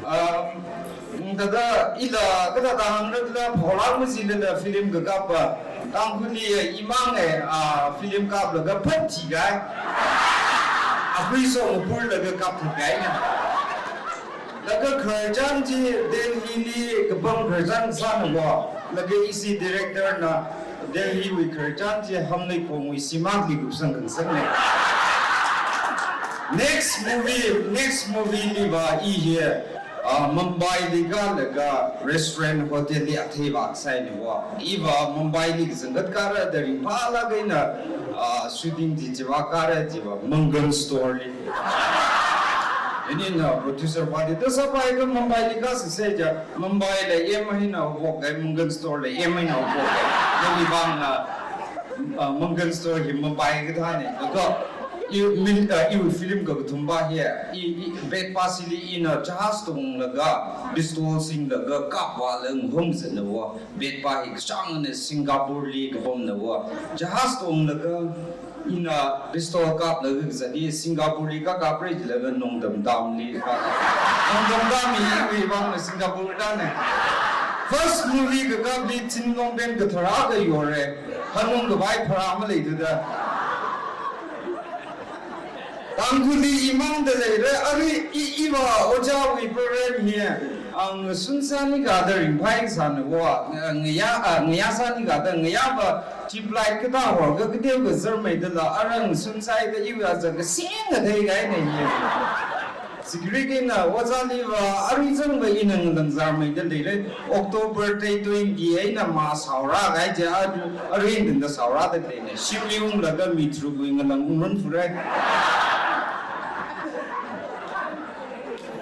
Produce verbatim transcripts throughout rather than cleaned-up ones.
Um, thāda ila kathāda hāngrala phaolāk majilala film kakappa, Tangkhulli imang e, ah, film kaplaga phat thikai. Akhui song purlaga kap thikai na. Laga khararchan chi Delhili kapam khararchan sāna wo. Laga ishi director na Delhiwui khararchan chi Hamleikhongwui simakli kupsang khangsang ne. Next movie, next movie liva i hi, ah, Mumbaili kalaga restaurant hotelli athei vāsai ne wo. Iva Mumbaili kazangat kara da ringphālāk eina, ah, shooting chi chiva kara chiva Mangan Store li. Inina producer pāli, thāda sāpai ka Mumbaili kasāsei ja, Mumbaila em eina haophok kai, Mangan Storela em eina haophok kai. Nawui vang na, ah, Mangan Store hi Mumbai kathāne. Laga, i, min, ah, iwui film kakathumva hi, i, i, betpa chili ina jahaz tonglaga, pistol singlaga, kapvāla ngahomzatna wo. Betpa hi kachāngna Singaporeli kapamna wo. Jahaz tonglaga, ina pistol kaplaga kazat hi Singaporeli kakapra jilaga Nongdam Damli ka. Nongdam Dam hi iwui vangna Singapore da ne. First movie kakapli Phnom Penh katharā kayore. Hanung khavai pharā maleithuda. Tangkhulli imang da leira, arui i, iva ojāwui program hi, ah, ngasun sāni kada ringphai sāna wo, ah, ngayā, ah, ngayā sāni kada ngayāva tube light kathā horga kateo kazarmeidala, ara ngasun sāida iva za kasing kathei kahaina hi. Security na ojāliva arui zangva ina ngalangzarmeida leira, October date twenty eina ma saora kahai ja, arui, arui tangda saora da leina. Shimli unglaga mi tharukwui ngalang ungrun phurai.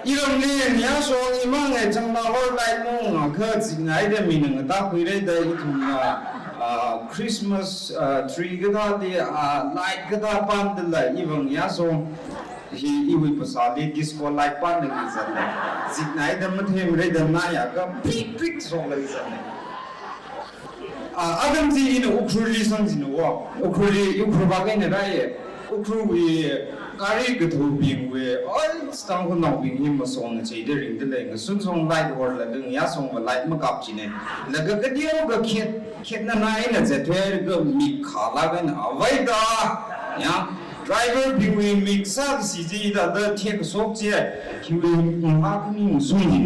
Iramli ngayāshong imang e changla hor light mung ngakha zikngaida mina ngatākhuirai da ithumna, ah, Christmas, ah, tree kathāli, ah, light kathā pamdala iva ngayāshong hi iwui phasāli disco light pamlaga kazatna. Zikngaida mathemrai da nayaka prik prik shokla kazatna. Ah, atam chi ina Ukhrulli sangchina wo. Ukhrulli, Ukhrul vak eina rāye. Ukhrulwui gari kathaobingwui, oi, Tangkhulnaobing hi masongna cheida ringda lei. Ngasun shong light horlaga ngayāshongva light makap chine. Laga kateo kakhet, khetna naina zathwui ka mik khalāk eina avaida. Ya, driver bingwui mik sāsi chi da da thek kashok chi. Hiwui mik makhani ngasun hi.